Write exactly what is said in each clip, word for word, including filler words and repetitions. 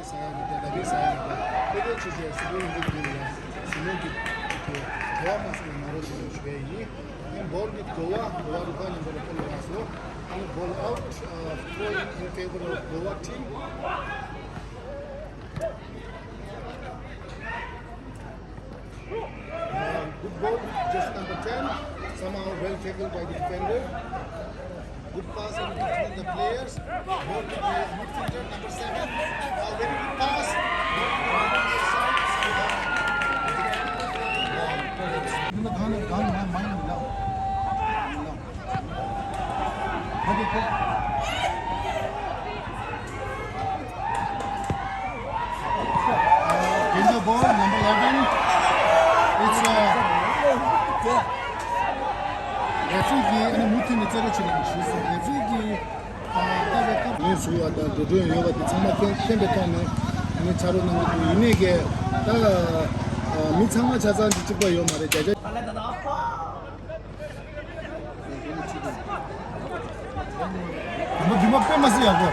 ས་ཡ་གི་ད་ལྟ་གི་ས་ཡ་གི་ད་དེ་དེ་ཆུ་ཚོད་སུ་ལུང་གི་དེ་ཡ་སུ་ལུང་གི་དེ་གོ་བ་མ་སུ་ལུང་མ་རོ་ཆུ་ལུང་ཞུ་བའི་ཡིན། ཨེན་བོལ་ཝིད་གོ་བ། གོ་བ་རུ་ཁ་ཉིན་པ་ལ་ཕུལ་ལ་སོ། ཨེན་བོལ་ཨའུཊ། ཨ། ཐོ་ཡིན་ཨིན་ཕེ་བར་ཨོཕ་གོ་བ་ཊིམ། Uh, good ball, just number ten. Somehow well tackled by the defender. Good pass in between the players. Ball to the midfielder, number seven. A very good pass. Ball to the midfielder side. Somehow. Danger ball, number eleven. It's, uh, referee གིས་ཨ་ནི་མུ་མཐུད་ནས་རྩེད་རོགས་བྱེད་ལ་ཞུས་སོང་། referee གིས་ཨ་ལྟ་བའི་སྐབས། ངོས་བཟུང་བ་དང་འགྲོ་གྲོན་ཡོད་པ་དེ་ཚང་མ་མཁྱེན་མཁྱེན་པའི་ཐོག་ནས་ངས་ཕྱག་རོགས་གནང་གི་འདུག་ཡིན་ནའི་གི་ད་ཨ་མི་ཚང་མ་ཆ་ཚང་གཅིག་གཅིག་པ་ཡོད་མ་རེད། བརྒྱ་ཆ། ང་ཚོ་འདི་མ་དཔེ་མ་སྲིད་ཡག་པོ།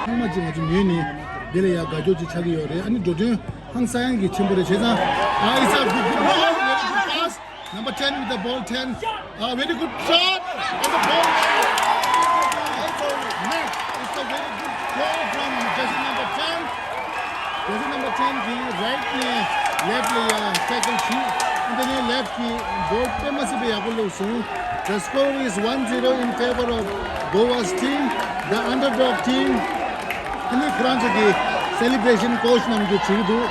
ཚང་མ་གཅིག་ང་ཚོ་ཉོས་ནི་འདི་ལ་ཡ་དགའ་སྐྱོ་ཅིག་ཆགས་ཀྱི་ཡོད་རེད། ཨ་ནི་འགྲོ་གྲོན་ཧང་སང་ཡང་གི་ཆེན་པོ་རེད། བྱས་ཙང་ཨ་it's a good, good pass. Number ten with the ball, ten. A very good shot. And the ball. Net. It's a very good goal from jersey number ten. Jersey number ten གིས་right ནས་left ལ་ཡ་tackle བྱས། ཨ་ནི་left གིས་ball དཔེ་མ་སྲིད་པའི་ཡག་པོ་བླུགས་སོང་། The score is one zero in favor of Goa's team, the underdog team. ཨ་ནི་ཁོ་རང་ཚོ་གི་celebration coach རྣམས་ཀྱིས་བྱེད་ཀྱི་འདུག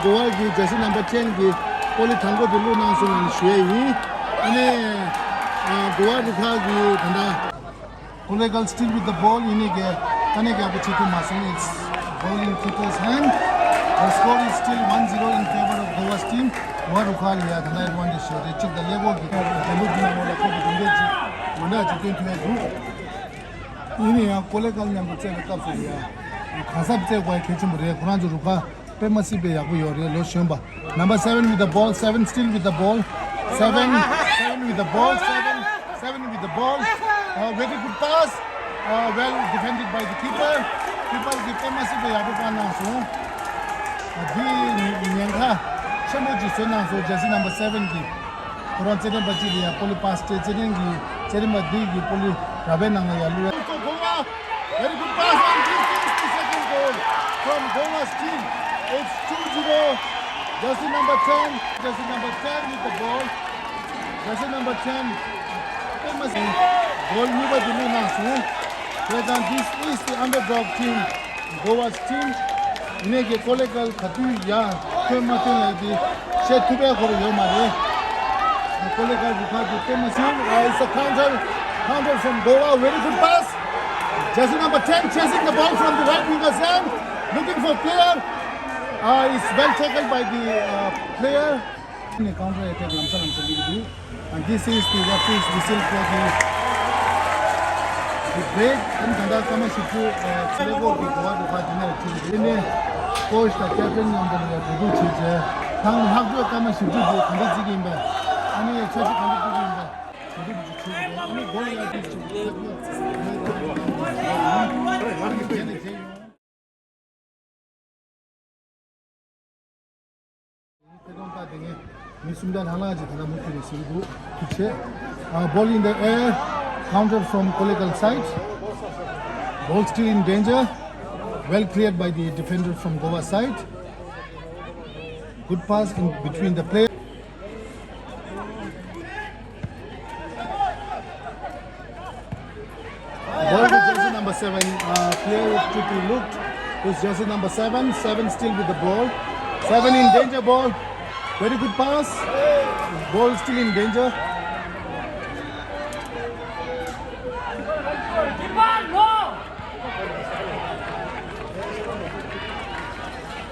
Goa གི་jersey number ten གིས་ཀོ་ལི་དང་པོ་དེ་བླུགས་གནང་སོང་ཞུ་ཡས་ཡིན། ཨ་ནི་Goa རུ་ཁག་གི་ད་ལྟ་ཀོ་ལེ་གལ་still with the ball ཡིན་ནི་གི་ད་ནི་རྒྱག་པ་བྱེད་ཐུབ་མ་སོང་། It's ball in keeper's hand. The score is still one zero in favor of Goa's team. Goa རུ་ཁག་ལ་ཡ་ད་ལྟ་advantage ཞིག་རེད། གཅིག་དང་ཀླད་ཀོར་གི་རྒྱལ་ལུགས་ཀྱི་ནང་ལ་ཁོ་གི་གྲུབ་འབྲས་ཅིག་མི་འདྲ་ཅིག་སྟོན་ཐུབ་ཡས་འདུག་ཡིན་ན་ཡང་ཀོ་ལེ་གལ་མཉམ་དུ་རྩེད་པའི་སྐབས་སུ་ཡ་གང་ཟབ་རྩེད་དགོས་ཡ་གལ་ཆེན་པོ་རེད། ཁོ་རང་ཚོ་རུ་ཁག་དཔེ་མ་སྲིད་པའི་ཡག་པོ་ཡོད་རེད། ལོ་གཞོན་པ། Number seven with the ball, seven still with the ball, seven, seven with the ball, seven, seven with the ball. Uh, very good pass. Uh, well defended by the keeper. Keeper གིས་དཔེ་མ་སྲིད་པའི་ཡག་པོ་བཀག་གནང་སོང་། འདི་ཉེན་ཁ་ཆེན་པོ་ཅིག་བཟོས་གནང་སོང་། jersey number seven གིས། ཁོ་རང་རྩེད་འགྲན་པ་གཅིག་ལ་ཡ་པོ་ལི་པཱ་སི་སྤྲད། རྩེད་འགྲན་གྱི་རྩེད་འགྲན་པ་འདི་གིས་པོ་ལི་ར་བའི་ནང་ལ་ཡ་བླུགས། Very good pass, and this is the second goal from Goa's team. It's two zero. Jersey number ten, jersey number ten with the ball. Jersey number ten. དཔེ་མ་སྲིད་goal གཉིས་པ་དེ་བླུགས་གནང་སོང་། བྱས་ཙང་this is the underdog team, Goa's team. ཡིན་ནའི་གི་ཀོ་ལེ་གལ་ག་དུས་ཡ་ཐོན་མ་ཐོན་ལ་དེ་བཤད་ཐུབ་པའི་ཁོ་རང་ཡོད་མ་རེད། ཀོ་ལེ་གལ་རུ་ཁག་གི་དཔེ་མ་སྲིད། Uh, it's a counter, counter from Goa, very good pass. Jersey number ten chasing the ball from the right winger's end, looking for player. Uh, it's well tackled by the uh, player. ནས་counter attack ལམ་སང་ལམ་སང་སླེབས་ཀྱི་འདུག And this is the referee's whistle for the, the break. ཨ་ནི་ད་ལྟ་སྐར་མ་བཞི་བཅུ་ཨ་ཀླད་ཀོར་གྱི་གོ་བ་འདི་ཕར་འདི་ནས་འཁྲིད་ཀྱི་འདུག་དེ་ནས་coach དང་captain མཉམ་དུ་ལ་ཡ་གྲོས་བསྡུར་བྱས་རྗེས་ཐང་ལྷག་བཅོས་སྐར་མ་བཞི་བཅུ་འདི་ག་འདྲ་བརྩི་གི་ཡིན་པས། ཨ་ནི་འཆར་གཞི་ག་འདྲ་བརྩི་གི་ཡིན་པས། གྲོས་བསྡུར་བྱེད་ཀྱི་རེད། ཨ་ནི་འགོ་ཡ་དེ་ཚོ་ལྷག་བཅོས་ལྷག་བཅོས་ལྷག་བཅོས་བྱས་ནས་བྱས་ཡོང་། ཁྱེད་རང་ལྟ་དེ་ངས་མི་སུམ་བརྒྱ་ལྷག་ལྷག་ཅིག་ད་ལྟ་མུ་མཐུད་ནས་ཟིན་འདུག་ཐུགས་རྗེ་ཆེ། Uh, ball in the air, counter from Kollegal side. Ball still in danger. Well cleared by the defender from Goa side. Good pass in between the players. Ball to jersey number seven. Uh, player quickly looked. Who's jersey number seven? Seven still with the ball. Seven in danger ball. Very good pass. Ball still in danger.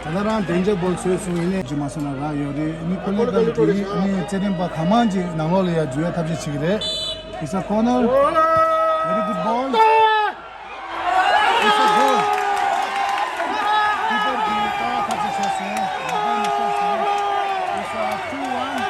ད་ལྟ་རང་danger ball བཟོས་སོང་། ཡིན་ནའི་ཇི་མ་སོང་ན་རག་ཡོད་རེད། ནི་ཀོ་ལེ་གལ་གྱི་ནི་རྩེད་འགྲན་པ་གང་མང་ཅིག་ནང་ལོགས་ལ་ཡ་འཛུལ་ཡ་ཐབས་ཤེས་བྱེད་ཀྱི་རེད། It's a corner. Very good ball. It's a goal. Keeper གིས་ལྟ་བ་ཐབས་ཤེས་བྱས་སོང་། རག་པ་ནི་ཤོར་སོང་། It's a two one.